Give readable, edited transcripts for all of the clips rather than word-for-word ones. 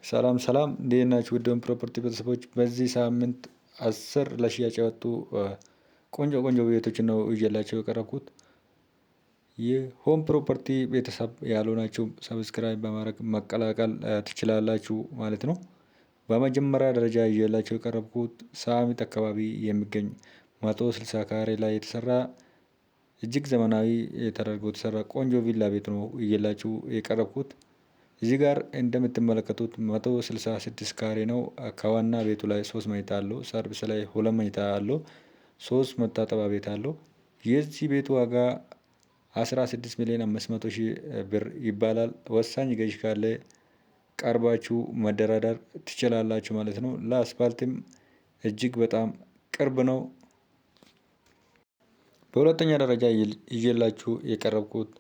ሰላም ሰላም፣ እንዴት ናችሁ? ውድ property ቤተሰቦች፣ በዚህ ሳምንት 10 ለሽያጭ የወጡ ቆንጆ ቆንጆ ቤቶችን ነው ይዤላችሁ የቀረብኩት። የ Home Property ቤተሰብ ያልሆናችሁ subscribe በማድረግ መቀላቀል ትችላላችሁ ማለት ነው። በመጀመሪያ ደረጃ ይዤላችሁ የቀረብኩት ሳሚት አካባቢ የሚገኝ 160 ካሬ ላይ የተሰራ፣ እጅግ ዘመናዊ ተደርጎ የተሰራ ቆንጆ ቪላ ቤት ነው ይዤላችሁ የቀረብኩት። እዚህ ጋር እንደምትመለከቱት 166 ካሬ ነው። ከዋና ቤቱ ላይ ሶስት መኝታ አለው። ሰርቪስ ላይ ሁለት መኝታ አለው። ሶስት መታጠቢያ ቤት አለው። የዚህ ቤት ዋጋ 16 ሚሊዮን 500 ሺህ ብር ይባላል። ወሳኝ ገዥ ካለ ቀርባችሁ መደራደር ትችላላችሁ ማለት ነው። ለአስፋልትም እጅግ በጣም ቅርብ ነው። በሁለተኛ ደረጃ ይዤላችሁ የቀረብኩት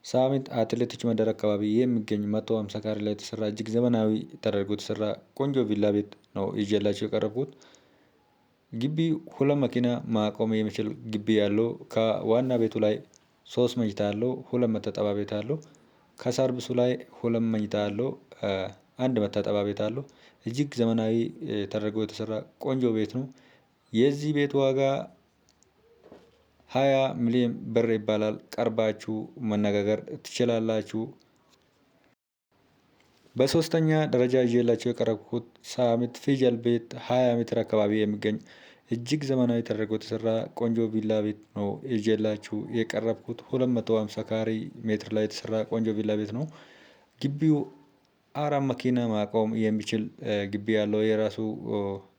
ሳሚት አትሌቶች መንደር አካባቢ የሚገኝ 150 ካሬ ላይ የተሰራ፣ እጅግ ዘመናዊ ተደርጎ የተሰራ ቆንጆ ቪላ ቤት ነው ይዤላችሁ የቀረብኩት። ግቢ ሁለት መኪና ማቆም የሚችል ግቢ ያለው፣ ከዋና ቤቱ ላይ ሶስት መኝታ አለው፣ ሁለት መታጠቢያ ቤት አለው። ከሰርቪሱ ላይ ሁለት መኝታ አለው፣ አንድ መታጠቢያ ቤት አለው። እጅግ ዘመናዊ ተደርጎ የተሰራ ቆንጆ ቤት ነው። የዚህ ቤት ዋጋ 20 ሚሊዮን ብር ይባላል። ቀርባችሁ መነጋገር ትችላላችሁ። በሶስተኛ ደረጃ ይዤላችሁ የቀረብኩት ሳሚት ፊጀል ቤት 20 ሜትር አካባቢ የሚገኝ፣ እጅግ ዘመናዊ ተደርጎ የተሰራ ቆንጆ ቪላ ቤት ነው ይዤላችሁ የቀረብኩት። 250 ካሬ ሜትር ላይ የተሰራ ቆንጆ ቪላ ቤት ነው። ግቢው አራት መኪና ማቆም የሚችል ግቢ ያለው፣ የራሱ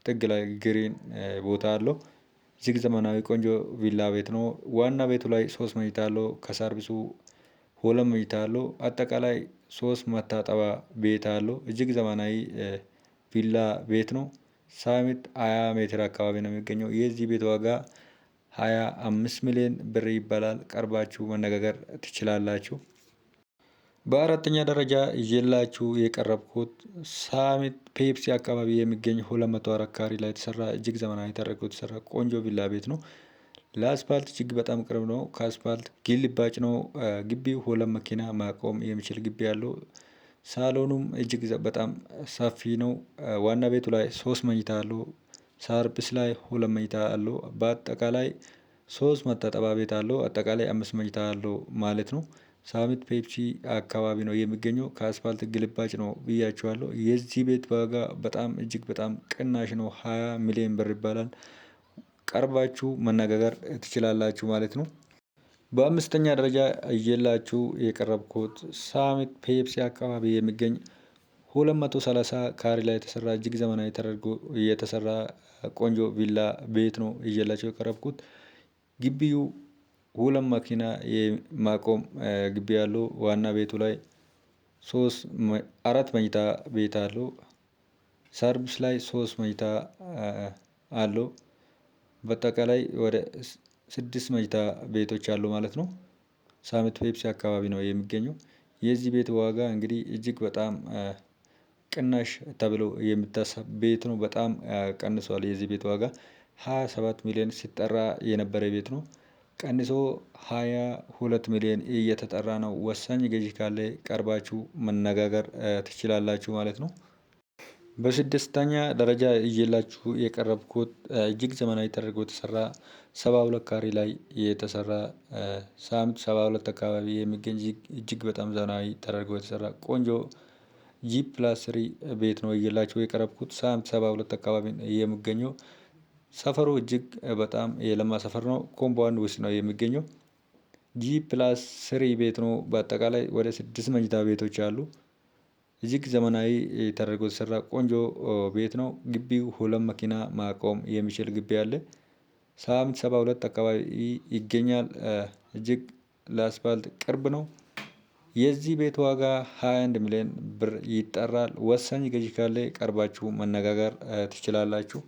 ጥግ ላይ green ቦታ አለው። እጅግ ዘመናዊ ቆንጆ ቪላ ቤት ነው። ዋና ቤቱ ላይ ሶስት መኝታ አለው። ከሰርቪሱ ሁለት መኝታ አለው። አጠቃላይ ሶስት መታጠቢያ ቤት አለው። እጅግ ዘመናዊ ቪላ ቤት ነው። ሳሚት 20 ሜትር አካባቢ ነው የሚገኘው። የዚህ ቤት ዋጋ 25 ሚሊዮን ብር ይባላል። ቀርባችሁ መነጋገር ትችላላችሁ። በአራተኛ ደረጃ ይዤላችሁ የቀረብኩት ሳሚት ፔፕሲ አካባቢ የሚገኝ 204 ካሬ ላይ የተሰራ፣ እጅግ ዘመናዊ ተደርጎ የተሰራ ቆንጆ ቪላ ቤት ነው። ለአስፋልት እጅግ በጣም ቅርብ ነው። ከአስፋልት ግልባጭ ነው። ግቢው ሁለት መኪና ማቆም የሚችል ግቢ ያለው፣ ሳሎኑም እጅግ በጣም ሰፊ ነው። ዋና ቤቱ ላይ ሶስት መኝታ አለው። ሰርቪስ ላይ ሁለት መኝታ አለው። በአጠቃላይ ሶስት መታጠቢያ ቤት አለው። አጠቃላይ አምስት መኝታ አለው ማለት ነው። ሳሚት ፔፕሲ አካባቢ ነው የሚገኘው። ከአስፋልት ግልባጭ ነው ብያችኋለሁ። የዚህ ቤት ዋጋ በጣም እጅግ በጣም ቅናሽ ነው። 20 ሚሊዮን ብር ይባላል። ቀርባችሁ መነጋገር ትችላላችሁ ማለት ነው። በአምስተኛ ደረጃ ይዤላችሁ የቀረብኩት ሳሚት ፔፕሲ አካባቢ የሚገኝ 230 ካሬ ላይ የተሰራ፣ እጅግ ዘመናዊ ተደርጎ የተሰራ ቆንጆ ቪላ ቤት ነው ይዤላችሁ የቀረብኩት። ግቢው ሁለት መኪና የማቆም ግቢ ያለው፣ ዋና ቤቱ ላይ ሶስት አራት መኝታ ቤት አለው። ሰርቪስ ላይ ሶስት መኝታ አለው። በአጠቃላይ ወደ ስድስት መኝታ ቤቶች አሉ ማለት ነው። ሳሚት ፔፕሲ አካባቢ ነው የሚገኘው። የዚህ ቤት ዋጋ እንግዲህ እጅግ በጣም ቅናሽ ተብሎ የሚታሰብ ቤት ነው። በጣም ቀንሷል። የዚህ ቤት ዋጋ 27 ሚሊዮን ሲጠራ የነበረ ቤት ነው። ቀንሶ 22 ሚሊዮን እየተጠራ ነው። ወሳኝ ገዢ ካለ ቀርባችሁ መነጋገር ትችላላችሁ ማለት ነው። በስድስተኛ ደረጃ ይዤላችሁ የቀረብኩት እጅግ ዘመናዊ ተደርጎ የተሰራ፣ 72 ካሬ ላይ የተሰራ፣ ሳሚት 72 አካባቢ የሚገኝ፣ እጅግ በጣም ዘመናዊ ተደርጎ የተሰራ ቆንጆ G+3 ቤት ነው ይዤላችሁ የቀረብኩት። ሳሚት 72 አካባቢ የሚገኘው፣ ሰፈሩ እጅግ በጣም የለማ ሰፈር ነው። Compound ውስጥ ነው የሚገኘው። G+3 ቤት ነው። በአጠቃላይ ወደ ስድስት መኝታ ቤቶች አሉ። እጅግ ዘመናዊ ተደርጎ የተሰራ ቆንጆ ቤት ነው። ግቢው ሁለት መኪና ማቆም የሚችል ግቢ አለ። ሳሚት 72 አካባቢ ይገኛል። እጅግ ለአስፋልት ቅርብ ነው። የዚህ ቤት ዋጋ 21 ሚሊዮን ብር ይጠራል። ወሳኝ ገዢ ካለ ቀርባችሁ መነጋገር ትችላላችሁ።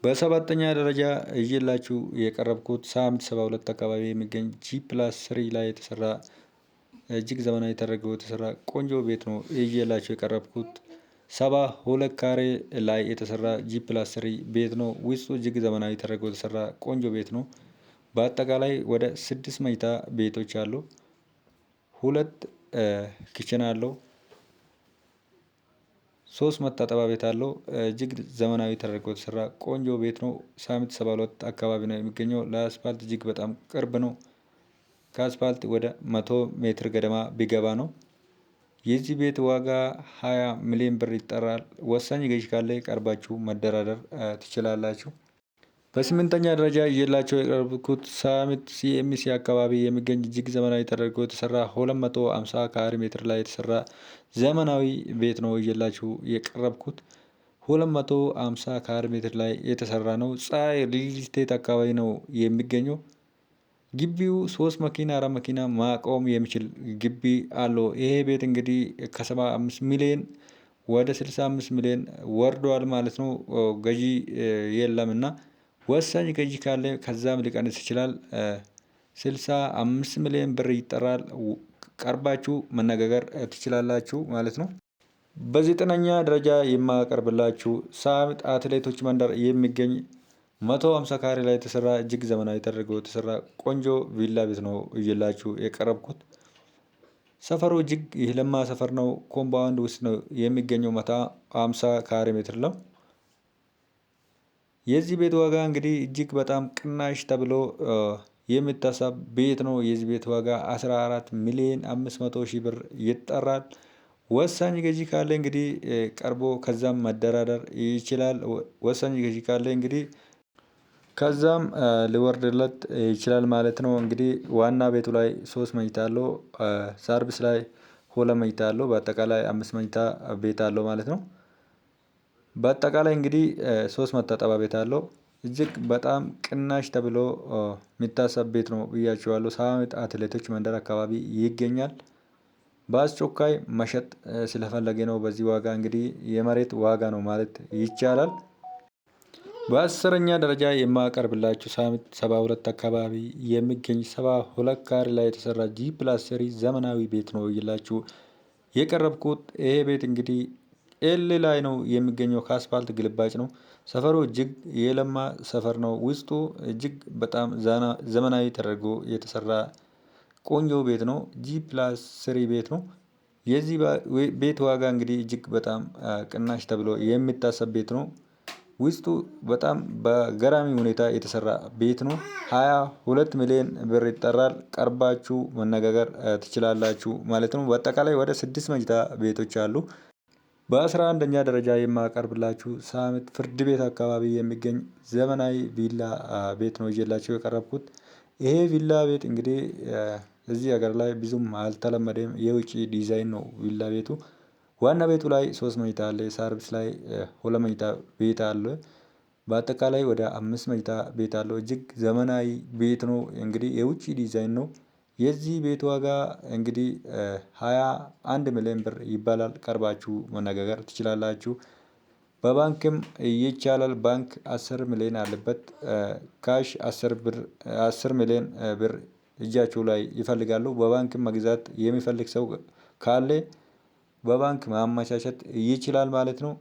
በሰባተኛ ደረጃ ይዤላችሁ የቀረብኩት ሳሚት 72 አካባቢ የሚገኝ G+3 ላይ የተሰራ፣ እጅግ ዘመናዊ ተደርጎ የተሰራ ቆንጆ ቤት ነው ይዤላችሁ የቀረብኩት። 72 ካሬ ላይ የተሰራ G+3 ቤት ነው። ውስጡ እጅግ ዘመናዊ ተደርጎ የተሰራ ቆንጆ ቤት ነው። በአጠቃላይ ወደ ስድስት መኝታ ቤቶች አሉ። ሁለት kitchen አለው። 3 መታጠቢያ ቤት አለው። እጅግ ዘመናዊ ተደርጎ የተሰራ ቆንጆ ቤት ነው። ሳሚት 72 አካባቢ ነው የሚገኘው። ለአስፋልት እጅግ በጣም ቅርብ ነው። ከአስፋልት ወደ 100 ሜትር ገደማ ቢገባ ነው። የዚህ ቤት ዋጋ 20 ሚሊዮን ብር ይጠራል። ወሳኝ ገዢ ካለ ቀርባችሁ መደራደር ትችላላችሁ። በስምንተኛ ደረጃ ይዤላቸው የቀረብኩት ሳሚት ሲኤምሲ አካባቢ የሚገኝ እጅግ ዘመናዊ ተደርጎ የተሰራ 250 ካሬ ሜትር ላይ የተሰራ ዘመናዊ ቤት ነው ይዤላችሁ የቀረብኩት። 250 ካሬ ሜትር ላይ የተሰራ ነው። ፀሐይ ሪል ስቴት አካባቢ ነው የሚገኘው። ግቢው 3 መኪና 4 መኪና ማቆም የሚችል ግቢ አለው። ይሄ ቤት እንግዲህ ከ75 ሚሊዮን ወደ 65 ሚሊዮን ወርዷል ማለት ነው። ገዢ የለምና ወሳኝ ገዢ ካለ ከዛም ሊቀንስ ይችላል። 65 ሚሊዮን ብር ይጠራል። ቀርባችሁ መነጋገር ትችላላችሁ ማለት ነው። በዘጠነኛ ደረጃ የማቀርብላችሁ ሳሚት አትሌቶች መንደር የሚገኝ 150 ካሬ ላይ የተሰራ እጅግ ዘመናዊ ተደርጎ የተሰራ ቆንጆ ቪላ ቤት ነው ይዤላችሁ የቀረብኩት። ሰፈሩ እጅግ የለማ ሰፈር ነው። compound ውስጥ ነው የሚገኘው። 150 ካሬ ሜትር ነው። የዚህ ቤት ዋጋ እንግዲህ እጅግ በጣም ቅናሽ ተብሎ የሚታሰብ ቤት ነው። የዚህ ቤት ዋጋ 14 ሚሊዮን 500 ሺህ ብር ይጠራል። ወሳኝ ገዢ ካለ እንግዲህ ቀርቦ ከዛም መደራደር ይችላል። ወሳኝ ገዢ ካለ እንግዲህ ከዛም ሊወርድለት ይችላል ማለት ነው። እንግዲህ ዋና ቤቱ ላይ 3 መኝታ አለው። ሰርቪስ ላይ 2 መኝታ አለው። በአጠቃላይ 5 መኝታ ቤት አለው ማለት ነው። በአጠቃላይ እንግዲህ 3 መታጠቢያ ቤት አለው። እጅግ በጣም ቅናሽ ተብሎ የሚታሰብ ቤት ነው ብያችኋለሁ። ሳሚት አትሌቶች መንደር አካባቢ ይገኛል። በአስቸኳይ መሸጥ ስለፈለገ ነው። በዚህ ዋጋ እንግዲህ የመሬት ዋጋ ነው ማለት ይቻላል። በ10ኛ ደረጃ የማቀርብላችሁ ሳሚት 72 አካባቢ የሚገኝ 72 ካሬ ላይ የተሰራ G+3 ዘመናዊ ቤት ነው ይላችሁ የቀረብኩት። ይሄ ቤት እንግዲህ L ላይ ነው የሚገኘው። ከአስፋልት ግልባጭ ነው። ሰፈሩ እጅግ የለማ ሰፈር ነው። ውስጡ እጅግ በጣም ዘመናዊ ተደርጎ የተሰራ ቆንጆ ቤት ነው። G+3 ቤት ነው። የዚህ ቤት ዋጋ እንግዲህ እጅግ በጣም ቅናሽ ተብሎ የሚታሰብ ቤት ነው። ውስጡ በጣም በገራሚ ሁኔታ የተሰራ ቤት ነው። 22 ሚሊዮን ብር ይጠራል። ቀርባችሁ መነጋገር ትችላላችሁ ማለት ነው። በአጠቃላይ ወደ 6 መኝታ ቤቶች አሉ። በ11ኛ ደረጃ የማቀርብላችሁ ሳሚት ፍርድ ቤት አካባቢ የሚገኝ ዘመናዊ ቪላ ቤት ነው ይዤላችሁ የቀረብኩት። ይሄ ቪላ ቤት እንግዲህ እዚህ ሀገር ላይ ብዙም አልተለመደም። የውጭ ዲዛይን ነው ቪላ ቤቱ። ዋና ቤቱ ላይ 3 መኝታ አለ። ሰርቪስ ላይ 2 መኝታ ቤት አለ። በአጠቃላይ ወደ 5 መኝታ ቤት አለው። እጅግ ዘመናዊ ቤት ነው። እንግዲህ የውጭ ዲዛይን ነው። የዚህ ቤት ዋጋ እንግዲህ 21 ሚሊዮን ብር ይባላል። ቀርባችሁ መነጋገር ትችላላችሁ። በባንክም ይቻላል። ባንክ 10 ሚሊዮን አለበት። cash 10 ሚሊዮን ብር እጃችሁ ላይ ይፈልጋሉ። በባንክም መግዛት የሚፈልግ ሰው ካለ በባንክ ማመቻቸት ይችላል ማለት ነው።